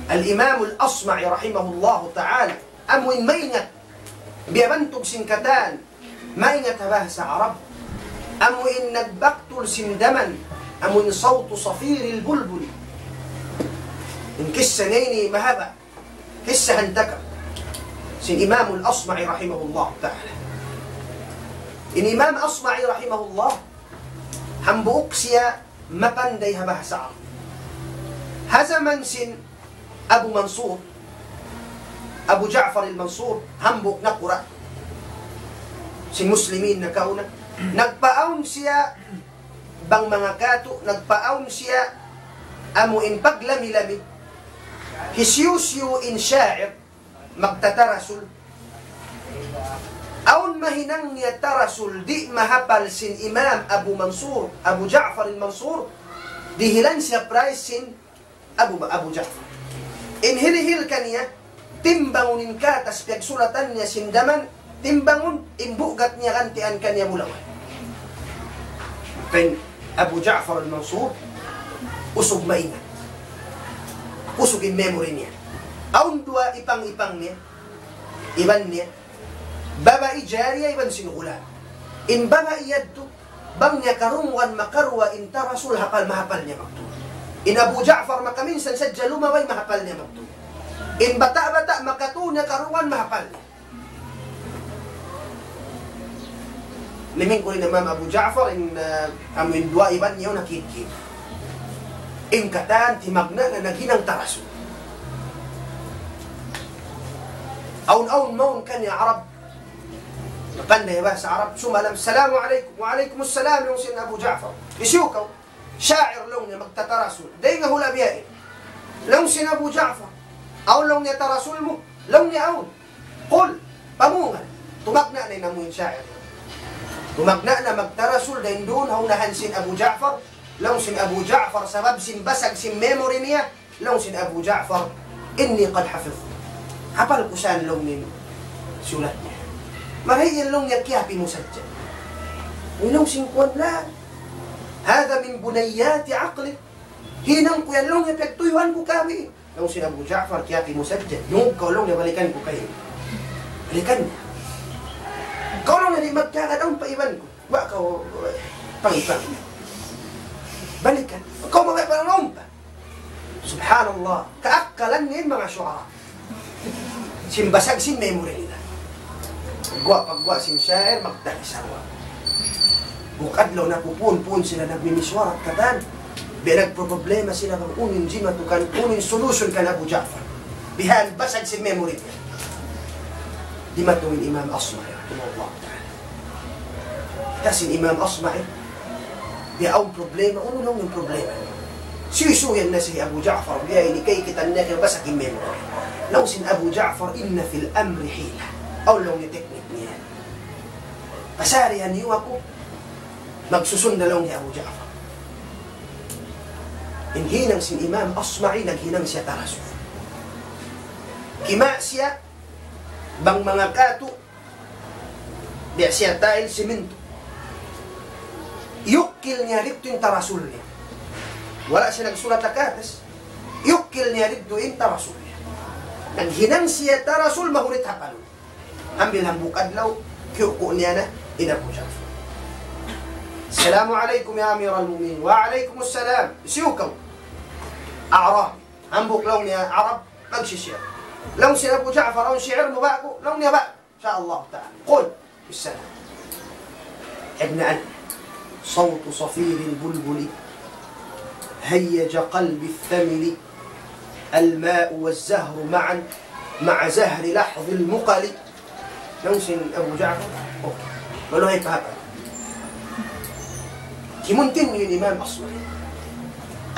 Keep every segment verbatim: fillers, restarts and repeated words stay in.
Al-Imam Al-Asma'i rahimahullahu ta'ala, amu in maingat, biya' bantug sin katan, maingat ha bahasa Arab, amu in nagbaktul sin daman, amu in صوت صفير البلبل. In kissa niya ini mahaba', kissa hantakam sin Imam Al-Asma'i rahimahullahu ta'ala. In Imam Asma'i rahimahullah, hambuuk siya mapanday ha bahasa Arab. Ha jaman sin Abu Mansur, Abu Ja'far al-Mansur, hambuuk nakura' sin Muslimin nakauna. Nagpaawn siya bang manga katu', nagpaawn siya amu in paglami-lami. Hisiyu-siyu in sha'ir magtatarasul. Awn mahinang niya tarasul, di' mahapal sin Imam Abu Mansur, Abu Ja'far al-Mansur, dihilan siya prize sin Abu, Abu Ja'far. In hirihil kaniya, timbangun in katas piyagsulatan niya sin daman, timbangun, in bugat niya gantian kaniya bulawan. Kan Abu Ja'far al-Mansur, usug maingat. Usug in memory niya. Awn duwa ipang-ipang niya, iban niya, babai jariya iban sin ghulam. In babai yadtu, bang niya karungugan makaruwa in tarasul hapal, mahapal niya magtuy. In Abu Ja'far makaminsan sadja lumabay mahapal niya magtuy. In bata'-bata' makatu niya karungugan mahapal niya. Limingkud in Imam Abu Ja'far in, uh, amu in duwa iban niya nakikita. In katan timagna' na naghinang tarasul. Awn-awn mawn kaniya Arab. Mapanday bahasa Arab, sumalam, "Assalamu alaykum." "Wa alaykum assalam," laung sin Abu Ja'far. "Hisiyu kaw?" "Sha'ir," laung niya, "magtatarasul." "Dayn ha hula' biya' ini?" Laung sin Abu Ja'far, "Awn," laung niya, "tarasul mu?" Laung niya, "Awn." "Qul," pamungan. Tumagna' na in amu in sha'ir. Tumagna' na magtarasul dayn duun ha unahan sin Abu Ja'far. Laung sin Abu Ja'far, sabab sin basag sin memory niya, laung sin Abu Ja'far, "Inni qad hafidh." Hapal ku sa yan laung niya in sulat niya. Marayaw yan laung niya kiyapi mu sadja. Laung sin kuwan, "La. Hadha min buniyati aqli." Hinang ku yan laung niya piyagtuyuan ku kami. Laung sin Abu Ja'far, "Kiyapi mu sadja. Yun kaw laung niya balikan ku kaymu." Balikan niya. "Kaw laung niya di' magkakadaun pa iban ku. Wa kaw, pang-ipang. Balikan. Kaw mabaya' pa laung pa." Subhanallah. Kaakkalan niya in manga shu'ara. Sin basag sin memory nila. Guwa' pagguwa' sin sha'ir, magtali sarwa. Bukun adlaw na puun-puun sila nagmimisuwara katan. Biya' nagproproblema sila bang unu in jimatu kan, unu in solution kan Abu Ja'far. Bihan basag sin memory niya. Dimatung in Imam Asma'i, rahimahullah ta'ala. Kita' sin Imam Asma'i, biya' awn problema, unu laung in problema? Suysuyan na sin Abu Ja'far, biya' ini kay kita' niya kaya basag in memory. Laung sin Abu Ja'far, "Inna fil amri hila." Awn laung niya technique niya. Pasarihan niyu aku, magsusun na laung hi Abu Ja'far. In hinang sin Imam Asma'i, naghinang siya tarasul. Kima' siya, bang manga katu', biya' siya tile, simintu. Iyukkil niya didtu in tarasul niya. Wala' siya nagsulat ha katas. Iyukkil niya didtu in tarasul niya. Naghinang siya tarasul, mahurit hapalun. Ambil hambuuk adlaw, kiyuku' niya na in Abu Ja'far. "Assalamu alaykum ya Amir al-Mu'minin." "Wa alaykum assalam." "Hisiyu kaw?" "A'rabi." Hambuuk laung niya Arab, magsisiya. Laung sin Abu Ja'far, "Awn shi'ir mu ba aku?" Laung niya, "Ba." إن شاء الله تعالى. قل بالسلام. ابن أن صوت صفير البلبل هيج قلبي الثمل الماء والزهر معا مع زهر لحظ المقل. Laung sin Abu Ja'far. Okay. Maluhay pa hapa. Kimuntin in Imam Asma'i.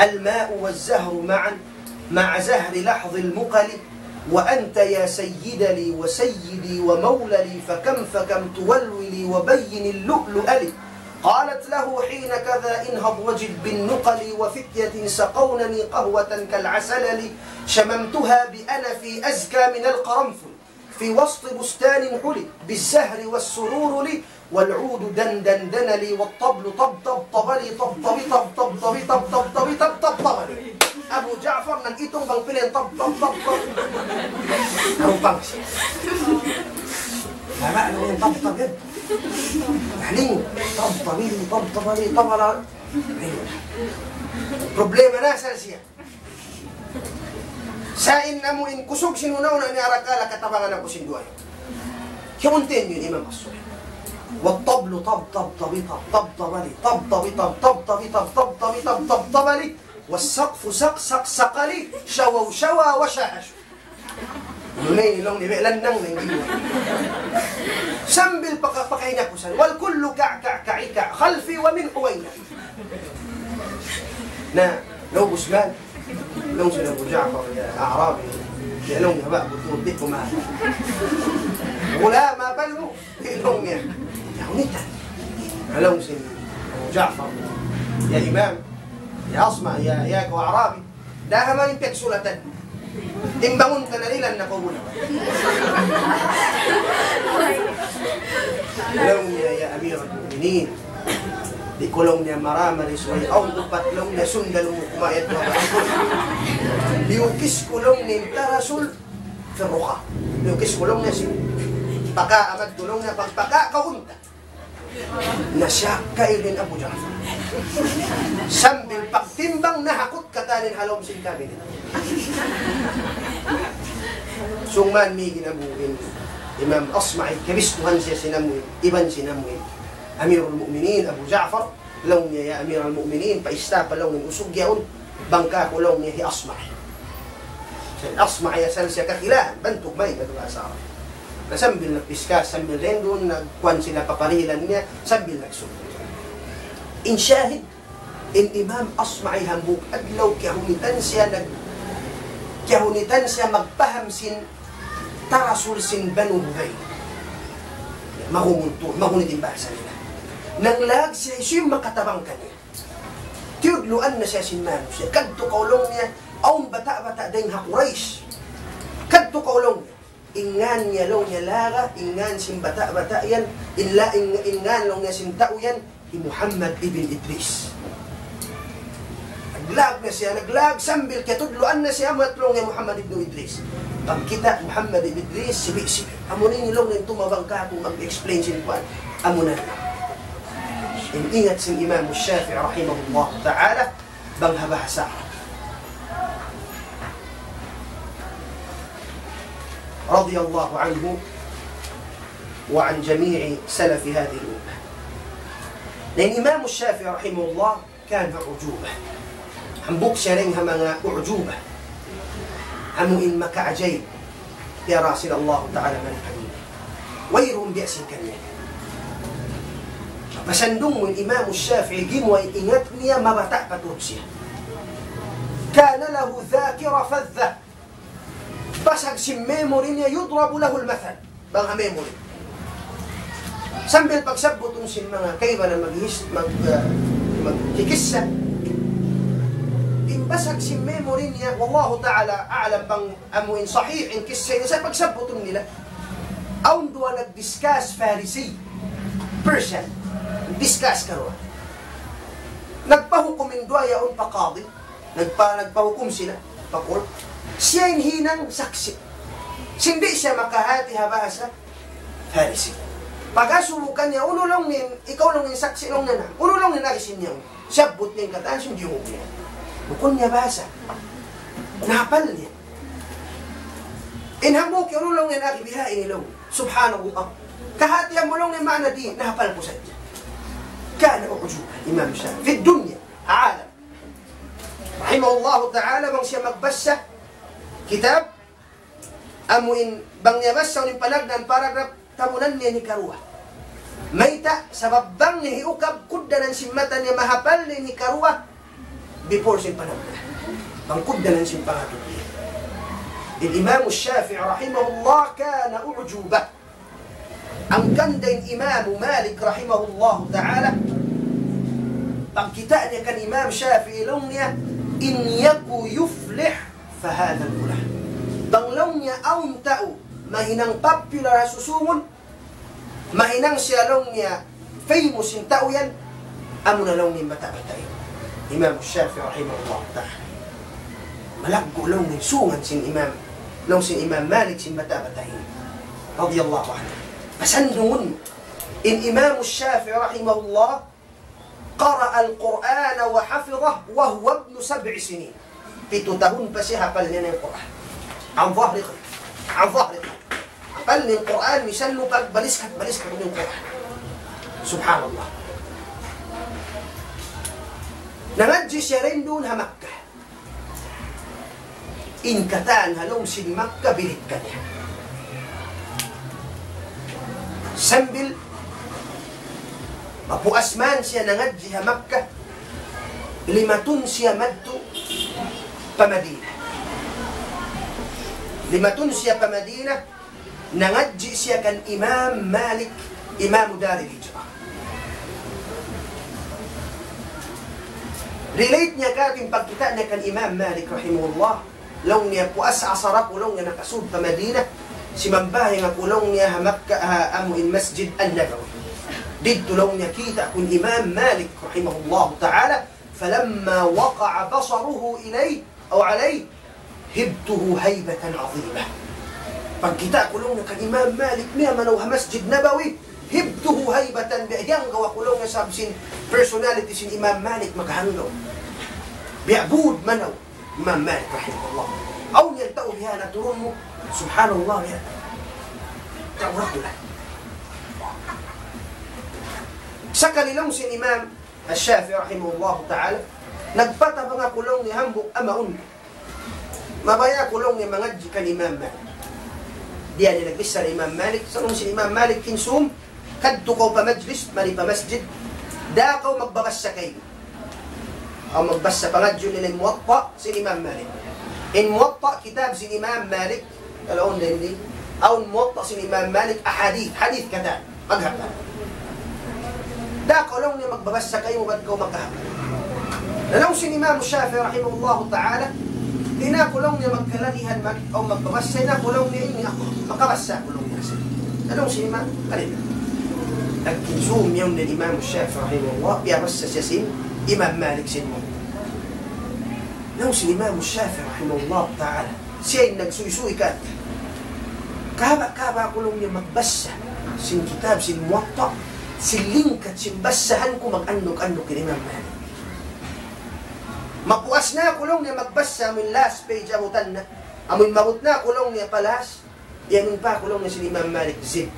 الماء والزهر معا مع زهر لحظ المقل، وأنت يا سيد لي وسيدي ومولى لي، فكم فكم تولولي وبين اللؤلؤ لي. قالت له حين كذا: انهض وجد بالنقل، وفتية سقونني قهوة كالعسلل، شممتها بأنفي أزكى من القرنفل. في وسط بستان حلي بالزهر والسرور لي، والعود دندندن لي، والطبل طبطبطب لي، طبطب طبطبطب طبطبطب طبطبطب لي. Abu Ja'far nag-itung bang pila in tab, tab, tab, tab. Naupang siya. Wala' na in tab, tab yan. Galing. Tab, tab, tab, tab, tab, tab, tab. Problema na sa siya. Sa' in amu in kusug sin una-una niya arakala' katabangan aku sin duwa. Kiyamuntin yun Imam As-Suhaili. والطبل طب طب طب طب طب طب لي، طب طب طب طب طب طب طب طب طب لي، والسقف سق سق سق لي، شووا شوا وشاهشوا. Nunay, laung niya, lannang na in giwa. Sambil paka-, pakahinang ku sa, والكل كعكع كعكع خلفي ومن حوينا. Na, naubus man. Laung sin Abu Ja'far, ya Arabi. Ya laung niya, ba, butul, di' ku ma-. Wala', mapal mu. Di' laung niya. Ya, unitan. Laung sin Abu Ja'far. Ya Imam, ya Asma, ya, ya kaw Arabi. Daha man in piyagsulatan. Timbangun ka na nila na kaw muna. Laung niya, ya Amir al-Mu'minin. Di' ku laung niya maramari subay awn upat laung niya sundalu mu kumayat mabaya. Liyukis ku laung niya in tarasul fi ruqa. Liyukis ku laung niya sin paka amad ku laung niya pagpaka kaunta. Nasiyakka in Abu Ja'far. Sambil pagtimbang nahakut katan in ha lawm sin kabinet. Sung man mīg in amu in Imam Asma'i, kabistuhan siya sin amu in, iban sin amu in Amirul Mu'minin Abu Ja'far, laung niya, "Ya Amiral Mu'minin, paista pa laung in usug yaun, bang kāku' laung niya hi Asma'i." Sa' Asma'i asal siya kakilahan, bantug may kadungasawa. Na sambil nagpiskas, sambil dendun, nagkuan sila paparilan niya, sambil nagsud. In shahid, in Imam Asma'i hambuuk adlaw kiyahunitan siya nag-, kiyahunitan siya magpaham sin tarasul sin Banu Hudhayl. Mahumuntu, mahunit in bahasa nila. Nanglag siya, hisiyu in makatabang kaniya? Tiyudluan na siya sin manusiya'. Kadtu kaw laung niya, awn bata'-bata' dayn ha Quraysh. Kadtu kaw laung niya. In ngan niya laung niya laga, in ngan sin bata'-bata' yan, in la-, in, in ngan laung niya sin tau yan, hi Muhammad ibn Idris. Naglag na siya, naglag sambil kiyatudluan na siya, amu na laung niya Muhammad ibn Idris. Pagkita' Muhammad ibn Idris, sibi'-sibi'. Amu na ini laung niya tumabang kāku' mag-explain sin kuan. Amu na. In ingat sin Imam Shafi'i rahimahullah ta'ala, bang ha bahasa Arab. رضي الله عنه وعن جميع سلف هذه الأمة. Na in Imam Shafi'i rahimahullah, كان أعجوبة. Hambuuk siya dayn ha manga u'juba. Amu in makaajaib. Piyara sin Allah Ta'ala manga kaniya. Wayruun biya' sin kaniya. Pasal laung mu in Imam Shafi'i, gimuwa' in ingat niya mabata' pa tuud siya. كان له ذاكرة فذة. Basag sin memory niya, يضرب له المثل. Bang ha memory. Sambil pagsabbutun sin manga kaibanan maghis-, mag-, ah, magkikissa. In basag sin memory niya, والله تعالى أعلم bang amu in sahih in kissa ini sa' pagsabbutun nila. Awn duwa nag-discuss Farisi, Persian, discuss karuwa. Nagpahukum in duwa yaun pa qadi. Nagpa-, nagpahukum sila pa court. Siya in hinang saksi'. Sin di' siya makahati ha bahasa Farisi. Pag-asubu kaniya, unu laung niya, ikaw laung niya saksi' laung niya na. Unu laung niya na sin niya. Siyabbut niya in katan sin diyungug niya. Bukun niya bahasa. Nahapal niya. In hambuuk, unu laung niya na bihaini laung. Subhanallah. Kahatihan mu laung niya maana di', nahapal ku sadja. كان أعجوبة الإمام الشافعي في الدنيا عالم. Rahimahullahu ta'ala, bang siya magbasa kitab, amu in, bang niya basa in panagnaan paragraph, tabunan niya in hikaruwa. Mayta', sabab bang niya hiukab, kugdanan sin mata niya, mahapal niya in hikaruwa, before sin panagnaan. Bang kugdanan sin pangatud niya. In Imam Shafi'i rahimahullah, كان أعجوبة. Hangkan da in Imam Malik rahimahullahu ta'ala, pagkita' niya kan Imam Shafi'i laung niya, إن يك يفلح فهذا الفلاح. Bang laung niya awn tau mahinang popular ha susungun, mahinang siya laung niya famous in tau yan, amu na laung niya bata'-bata' yan. Imam Shafi'i rahimahullahu ta'ala. Malaggu' laung in sungan sin Imam, laung sin Imam Malik sin bata'-bata' ini. Radiyallahu anhu. Pasandungun. In Imam Shafi'i rahimahullah, قرأ القرآن وحفظه وهو ابن سبع سنين. Pitu tahun pa siya hapal niya in Qur'an. عن ظهر قلب. عن ظهر قلب. Hapal niya in Qur'an, misan mu pagbaliskat-baliskat in Qur'an. Subhanallah. Nangadji' siya dayn duun ha Makkah. In katan ha lawm sin Makkah birit kaniya. Sambil mapuas man siya nangadji' ha Makkah, limatun siya madtu pa Madinah. Limatun siya pa Madinah, nangadji' siya kan Imam Malik, Imam Daril Hijrah. Relate niya katu' in pagkita' niya kan Imam Malik rahimahullah. Laung niya, puas asar aku, laung niya, nakasud pa Madinah, simambahayang aku, laung niya, ha Makkah, ha amu in Masjid An-Nabawi. Didtu, laung niya, kita' ku in Imam Malik rahimahullahu ta'ala, فلما وقع بصره إليه أو عليه هبته هيبة عظيمة. Pagkita' ku, laung niya, kan Imam Malik miyamanaw ha Masjid Nabawi, هبته هيبة, biya' hiyanggaw aku, laung niya, sabab sin personality sin Imam Malik makahanggaw. Biya' būd manaw Imam Malik rahimahullah. Awn yan tau biya' na turun mu, subhanallah, ya. Tau ra kula. Sakali laung sin Imam Ash-Shafi'i rahimahullahu ta'ala, nagpatabang aku, laung niya, hambuuk amaun. Mabaya' aku, laung niya, mangadji' kan Imam Malik. Diya niya nagbissara Imam Malik, sa' laung sin Imam Malik, kinsum, kadtu kaw pa majlis, mari pa masjid, da kaw magbabassa kaymu. Aw magbassa, pangadjiun nila in Muwatta' sin Imam Malik. In Muwatta' kitab sin Imam Malik, kalaun din di, awn Muwatta' sin Imam Malik, ahadith, hadith katan. Maghapal. Da kaw, laung niya, magbabassa kaymu bat kaw makahapal. Na laung sin Imam Shafi'i rahimahullahu ta'ala, di' na aku, laung niya, magkalagihan mag-, o magbabassa, di' na aku, laung niya, ini aku, makabassa aku, laung niya. Na laung sin Imam, alin. Nagkinsum yaun in Imam Shafi'i rahimahullah, piyabassa siya sin Imam Malik sin mu. Laung sin Imam Shafi'i rahimahullah ta'ala, siya in nagsuysuy kaniya. Kahaba'-kahaba' aku, laung niya, magbassa sin kitab sin Muwatta', sin lingkat sin bassahan ku mag-annuk-annuk kan Imam Malik. Mapuas na aku, laung niya, magbassa, amu in last page abutan na. Amu in maabut na aku, laung niya, pa last. Iyanun pa aku, laung niya, sin Imam Malik, زد.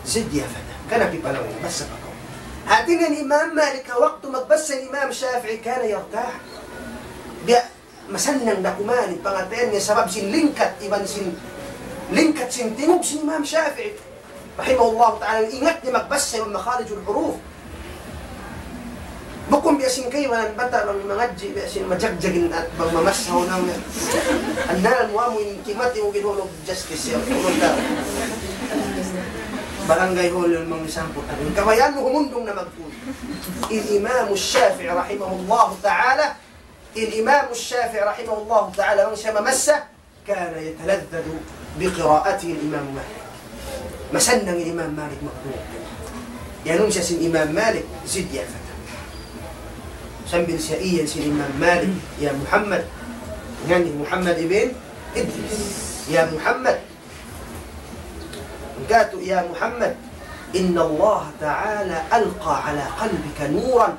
زد يا فتى. Kanapi pa, laung niya, bassa pa kaw. Hati niya in Imam Malik, ha waktu magbassa in Imam Shafi'i, كان يرتاح. Biya' masannang da kuman in pangatayan niya sabab sin lingkat, iban sin lingkat sin tingug sin Imam Shafi'i rahimahullahu ta'ala, ingat niya magbassa iban makharijul huruf. Bukun biya' sin kaibanan bata' bang mangadji', biya' sin majagjag in at bang mamassa, hunang niya. Andalan mu amu in kimati mu gid Hall of Justice ya, hunang da. Barangay hall yan, bang misamput. In kabayaan mu humundung na magtuy. In Imam Shafi'i rahimahullahu ta'ala, in Imam Shafi'i rahimahullahu ta'ala, bang siya mamassa, كان يتلذذ بقراءته الإمام مالك. Masannang in Imam Malik magtuy. Iyanun siya sin Imam Malik, زد يا فتى. Sambil siya iyan sin Imam Malik, يا محمد. Ngan hi Muhammad ibn Idris. يا محمد. Katu', يا محمد، إن الله تعالى ألقى على قلبك نورا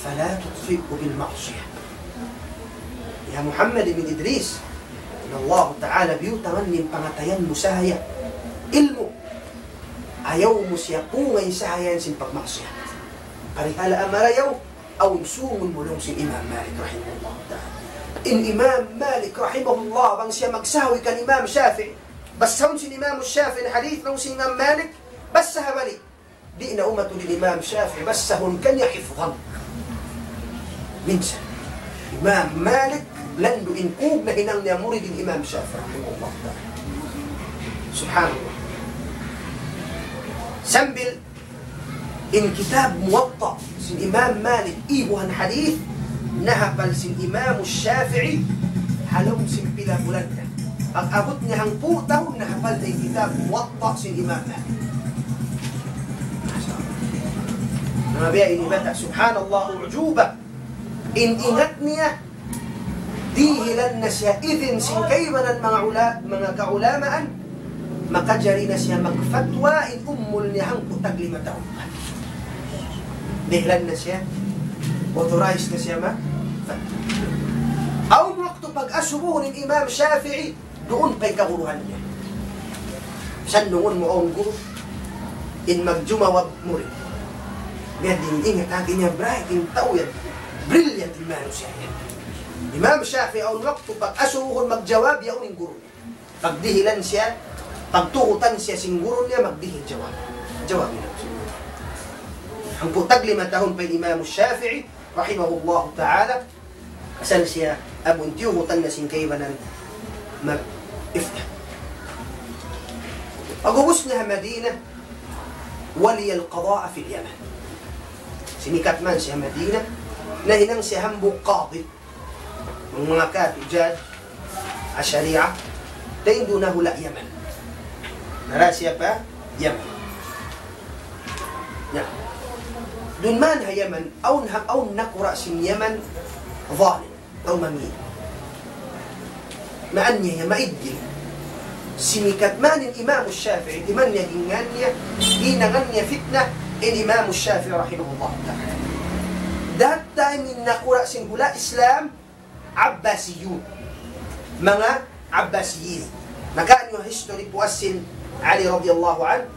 فلا تطفئه بالمعصية. Ya Muhammad ibn Idris, in Allah Ta'ala biyutangan in pangatayan mu sahaya ilmu', ayaw mu siya punga in sahaya sin pagmaksiyat. Parihala' marayaw, awn sungun mu laung sin Imam Malik rahimahullah ta'ala. In Imam Malik rahimahullah, bang siya magsawi kan Imam Shafi'i, basahun sin Imam Shafi'i in hadith laung sin Imam Malik, basaha balik. Di' na umatud in Imam Shafi'i, basahun kaniya hifdhan. Minsan, Imam Malik, landu' in kug nahinang niya murid in Imam Shafi'i, rahimahullah ta'ala. Subhanallah. Sambil in kitab Muwatta' sin Imam Malik, ibuhan hadith, nahapal sin Imam Shafi'i, ha lawm sin pila bulan na. Pag-abut niya hangpu' tahun, nahapal na in kitab Muwatta' sin Imam Malik. Masha Allah. Manga biya' ini bata', subhanallah, ujuba. In ingat niya, Dihilan na siya idin sin kaibanan manga ula-, manga kaulamaan, makajari na siya magfatwa in umul niya hangpu' tag lima tahun pa. Dihilan na siya, authorized na siya magfatwa. Awn waktu pag-asubuhun in Imam Shafi'i, duun pa in kaguruhan niya. Sannungun mu awn guru, in magjumawab murid. Biya' diin, ingat, hati niya bright in tau yan. Brilliant in manusiya' yan. Imam Shafi'i awn waktu pag-asubuhun magjawab, yaun in guru. Pagdihilan siya, pagtuhutan siya sin guru niya, magdihil jawab. Jawab niya. Hangpu' tag lima tahun pa in Imam Shafi'i, rahimahullahu ta'ala, asal siya, amun tiyuhutan na sin kaibanan mag-ifta. Pag'ubus niya ha Madina, ولي القضاء في اليمن. Simikat man siya ha Madina, nahinang siya hambuuk qadi. Manga katu' judge, ha sharia, dayn duun na hula' Yaman. Nara siya pa Yaman. Na, duun man ha Yaman, awn ha, awn nakura' sin Yaman, zalim, tau mangī'. Maaniaya, maiggil. Simikat man in Imam Shafi'i, di' man niya gingan niya, hinangan niya fitna, in Imam Shafi'i rahimahullah ta'ala. That time in nakura' sin hula' Islam, Abbasiyun. Manga Abbasiyin. Naka niyu history puas sin Ali radiyallahu anhu.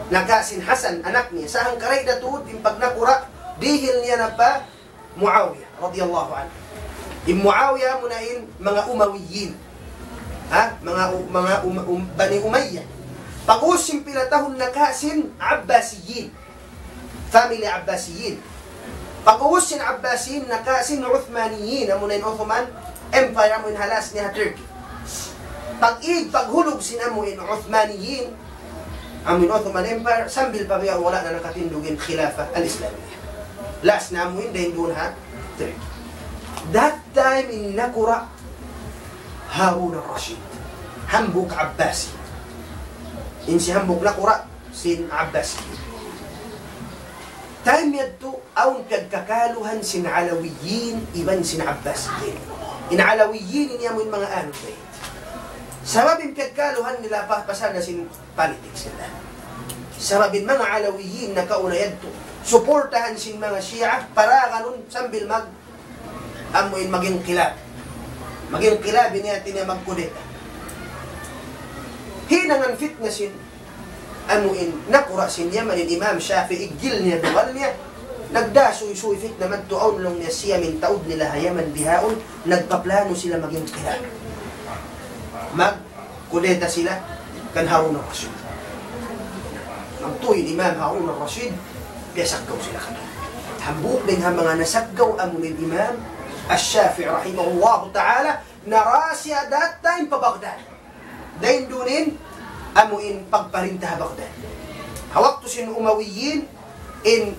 Naka sin Hasan, anak niya. Sa' hangkaray da tuud in pagnakura', dihil niya na pa Muawiya radiyallahu anhu. In Muawiya muna in manga Umawiyin. Ha? Manga U-, manga Um-, Um-, Bani Umayyah. Pag'ubus sin pila tahun naka sin Abbasiyin. Family Abbasiyin. Pag'ubus sin Abbasiyin, naka sin Uthmaniyin, amuna in Ottoman Empire, amu in ha last niya ha Turkey. Pag-ig, paghulug sin amu in Uthmaniyin, amu in Ottoman Empire, sambil pa biya' wala' na nakatindug in Khilafah al-Islamiyah. Last na amu in dayn duun ha Turkey. That time in nakura' Harun al-Rashid. Hambuuk Abbasi. In siya hambuuk nakura' sin Abbasi. Time yadtu, awn piyagkakaluhan sin Alawiyin iban sin Abbasiyin. In Alawiyin ini amu in manga Ahlul Bayt. Sabab in piyagkaluhan nila pa-, pasal na sin politics nila. Sabab in manga Alawiyin nakauna yadtu, suportahan sin manga Shia, para kanun sambil mag-, amu in mag-inqilab. Mag-inqilab ini hati niya magkudeta. Hinangan fitna sin amu in nakura' sin Yaman in Imam Shafi'i, iggil niya, dugal niya, nagdā suysuy fitna madtu, awn laung niya siya in taud nila ha Yaman bihaun, nagpaplano sila mag-inqilab. Magkudeta sila kan Harun al-Rashid. Magtuy in Imam Harun al-Rashid, piyasaggaw sila katu'. Hambuuk dayn ha manga nasaggaw amu in Imam Ash-Shafi'i rahimahullahu ta'ala, nara siya that time pa Baghdad. Dayn duun in, amu in pagparinta ha Baghdad. Ha waktu sin Umawiyin, in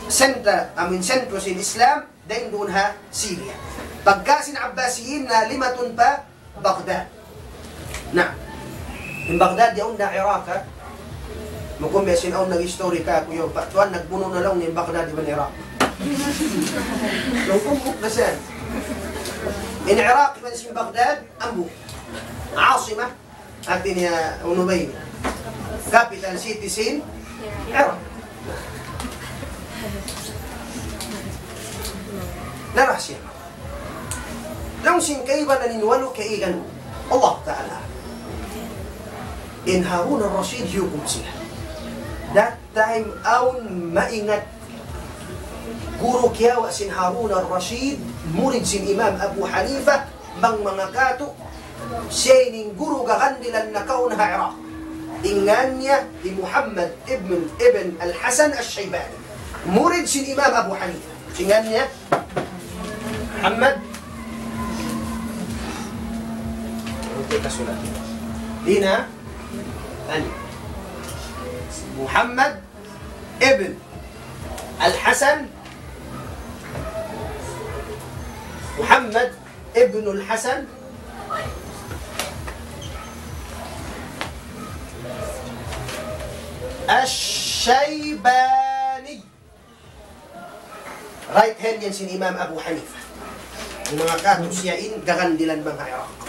center, amu in sentro sin Islam, dayn duun ha Syria. Pagka sin Abbasiyin na limatun pa Baghdad. Na, in Baghdad yaun na Iraq, ha? Bukun biya' sin awn nag-story kāku' yaun, pa, tuwan nagbunu' na laung in Baghdad iban Iraq. Laung, hambuuk na siya. In Iraq iban sin Baghdad, hambuuk. Asima, hati niya, unu ba ini? Capital city sin Iraq. Na, rahasiya. Laung sin kaibanan in walu' kaigan. Allah Ta'ala. In Harun al-Rashid hiyukum sila. That time awn maingat guru kiyawa' sin Harun al-Rashid, murid sin Imam Abu Hanifa, bang manga katu', siya ini in guru gagandilan nakauna ha Iraq. In ngan niya hi Muhammad ibn, ibn al-Hasan al-Shaybani. Murid sin Imam Abu Hanifa. In ngan niya Muhammad. Okay, kasulat. Di' na. Ani. Muhammad ibn Al-Hasan. Muhammad ibn Al-Hasan Ash-Shaybani. Right hand yan sin Imam Abu Hanifa. In manga katu' siya in gagandilan bang ha Iraq.